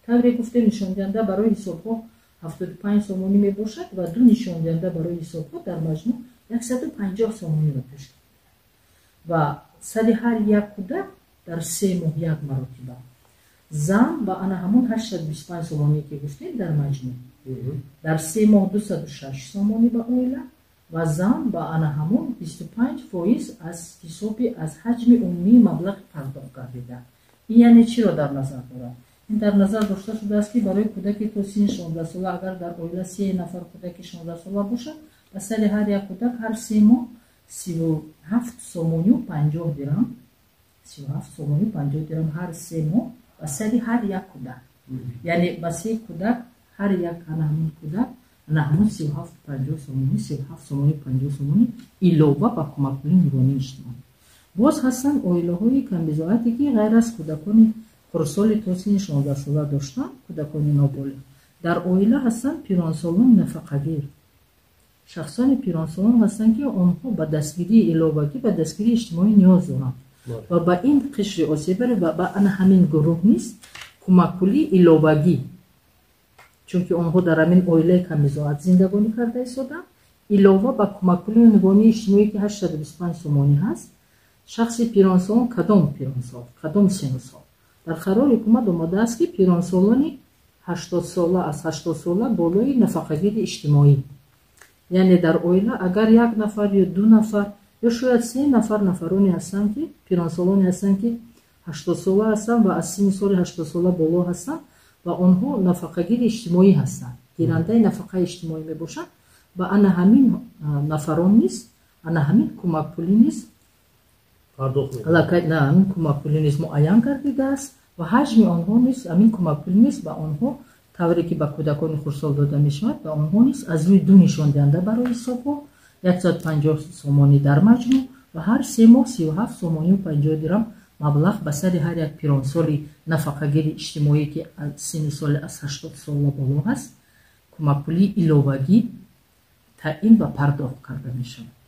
Тавре гуфтем, нишондиҳанда барои ҳисобҳо 75 сомонӣ мебошад ва ду нишондиҳанда барои ҳисобҳо дар маҷмӯъ 150 сомониро ташкил медиҳад. Ва сари ҳар як кӯдак дар 3 моҳ як маротиба зам ба ана ҳамон 825 сомоние, ки гуфтем, дар маҷмӯъ дар 3 моҳ 206 сомонӣ ба оила ва зам ба ана ҳамон 25% аз ҳисоби аз ҳаҷми умумии маблағи пардохт гардида. Ин яъне чиро дар назар дорад? Ин дар назар дошта шудааст, ки барои кӯдаки то синни 16 сола, агар дар оила се нафар кӯдаки 16 сола бошад, ба сари ҳар як кӯдак ҳар 3 моҳ 37 сомонию 50 дирам, 37 сомонию 50 дирам ҳар 3 моҳ ба сари ҳар як кӯдак, яъне ба се кӯдак ҳар як ана ҳамон кӯдак ана ҳамон 37,50 сомонӣ, 37 сомонӣ 50 сомонӣ илова ба кӯмакпулии нуронии иҷтимоӣ. Боз ҳастанд оилаҳои камбизоате, ки ғайр аз кӯдакони хурдсоли то синни 16 сола доштанд, кӯдакони ноболиғ дар оила ҳастанд, пиронсолони нафақагир, шахсони пиронсолон ҳастанд, ки онҳо ба дастгирии иловагӣ, ба дастгирии иҷтимоӣ ниёз доранд ва ба ин қишри осебпазир ва ба ана ҳамин гурӯҳ низ кӯмакпулии иловагӣ, чунки онҳо дар ҳамин оилаи камбизоат зиндагонӣ карда истоданд, илова ба кӯмакпулии унвонии иҷтимоӣ, ки 825 сомонӣ ҳаст, шахси пиронсолон, кадом пиронсол, кадом сину сол? Дар қарори ҳукумат омадааст, ки пиронсолони 80 сола, аз 80 сола болои нафақагири иҷтимоӣ, яъне дар оила агар як нафар ё ду нафар ё шояд се нафар нафароне ҳастанд, ки пиронсолоне ҳастанд, ки 80 сола ҳастанд ва аз синни соли 80 сола боло ҳастанд ва онҳо нафақагири иҷтимоӣ ҳастанд, гирандаи нафақаи иҷтимоӣ мебошанд, ва ана ҳамин нафарон низ ана ҳамин кӯмакпулӣ низ ҳамин кӯмакпулӣ низ муайян гардидааст ва ҳаҷми онҳо низ, ҳамин кӯмакпулӣ низ ба онҳо тавре ки ба кӯдакони хурдсол дода мешавад, ба онҳо низ аз рӯи ду нишондиҳанда барои ҳисобҳо 150 сомонӣ дар маҷмӯъ ва ҳар 3 моҳ 37 сомонию 50 дирам маблағ ба сари ҳар як пиронсоли нафақагири иҷтимоӣ, ки синни соли аз 80 сола боло ҳаст, кӯмакпулии иловагӣ таъин ва пардохт карда мешавад.